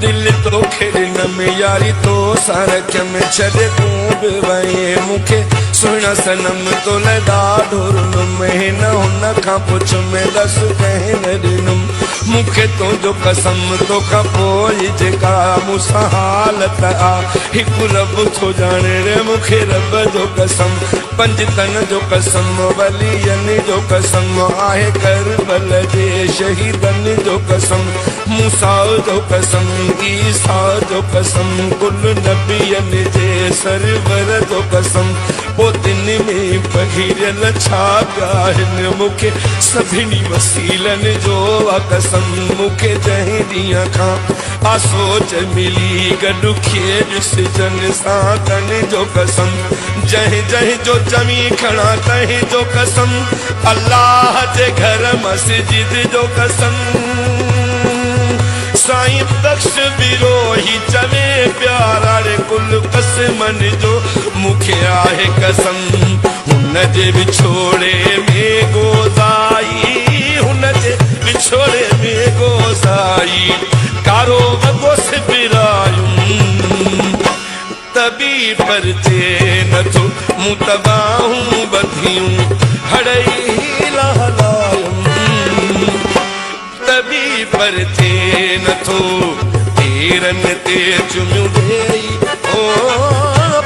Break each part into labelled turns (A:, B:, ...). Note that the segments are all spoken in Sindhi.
A: دل توکي ڏنم ياري تو سان رکيم ڇڏي تون به وئين مون کي سهڻا صنم تو لاء ڏاڍو رنم هن هن کان پڇم ڏس ڪنهن نه ڏنم مون کي تنهنجو قسم توکان پوء جيڪا مون سان حالت آ هڪ رب ٿو ڄاڻي ري مون کي رب جو قسم پنجتن جو قسم ولين جو قسم آهي ڪربل جي شهيدن جو قسم موسيٰ جو قسم، عيسيٰ جو قسم، ڪل نبين جي سرور جو قسم، پوء تن ۾ پکيڙيل ڇا پيا آهن، مون کي سڀني وسيلن جو آ قسم، مون کي جنهن ڏينهن کان آ سوچ ملي، گڏ کي ڏسجن سان تن جو قسم، جنهن جنهن جو چوين کڻان تنهن جو قسم، الله جي گهر مسجد جو قسم. سائين بخش بروهي چوي پيارا ڙي ڪل قسمن جو مون کي آهي قسم هن جي وڇوڙي ۾ گوزائي هن جي وڇوڙي ۾ گوزائي ڪارو وڳو سبرايم ته به پرچي نٿو مون ته ٻانهون ٻڌيون هڙئي هيلا هلايم ته به پرچي نٿو پيرن تي چميون ڏيئي او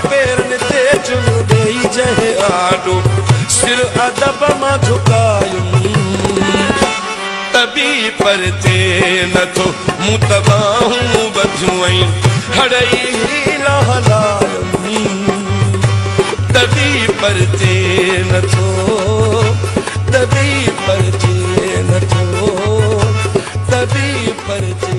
A: پيرن تي چميون ڏيئي جنهن آڏو سر ادب مان جهڪايم ته به پرچي نٿو مون ته ٻانهون ٻڌيون ۽ هڙئي هيلا هلايم ته به پرچي نٿو ته به پرچي نٿو ته به پرچي.